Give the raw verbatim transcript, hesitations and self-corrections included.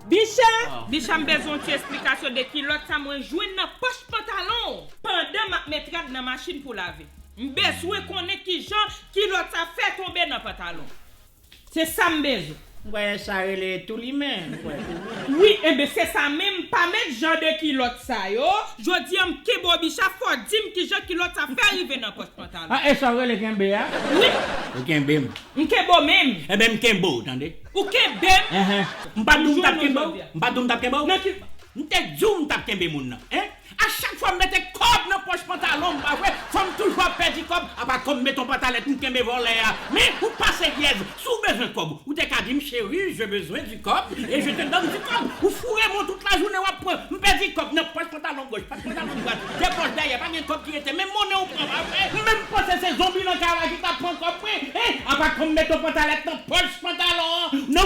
Bicha! Bicha, m bezwen yon ti esplikasyon de kilòt sa mwen jwenn nan pòch pantalon w pandan m ap met rad nan machin pou lave. M bezwen konnen kijan kilòt sa fè tonbe nan pantalon. Se sa m bezwen. M kwè sa rele toulimen, m kwè. Wi, enben se sa menm, pa met jan de kilòt sa yo. Jodi a m kenbe w, Bicha, fò w di m kijan kilòt sa fè rive nan pòch pantalon. Ah, e sa w rele kenbe a? Wi. Ou kenbe m. M kenbe w menm. Enben m kenbe w, tande. Ou kenbe m. Enhen. M pa di w m t ap kenbe w. M pa di w m t ap kenbe w. Nan ki... M te di w m t ap kenbe moun nan. Hein? A chak fwa m mete kòb nan pòch pantalon m, pa vre, fò m toujou ap pèdi kòb. Apa kòm m mete yon pantalèt, m kenbe vòlè a. Men ou pa seryèz. Si w bezwen kòb, ou te ka di m, chérie, j'ai besoin du kòb et je te donne du kòb. Ou foure m tout lajounen w ap pran. M pèdi kòb nan pòch pantalon gòch, pòch pantalon dwat, de pòch dèyè, pa gen kòb ki rete. Men monnen w pran, pa vre. M menm panse se zonbi nan kay la ki t ap pran kòb mwen. Hein? Apa kòm m mete yon pantalèt nan pòch pantalon an, nan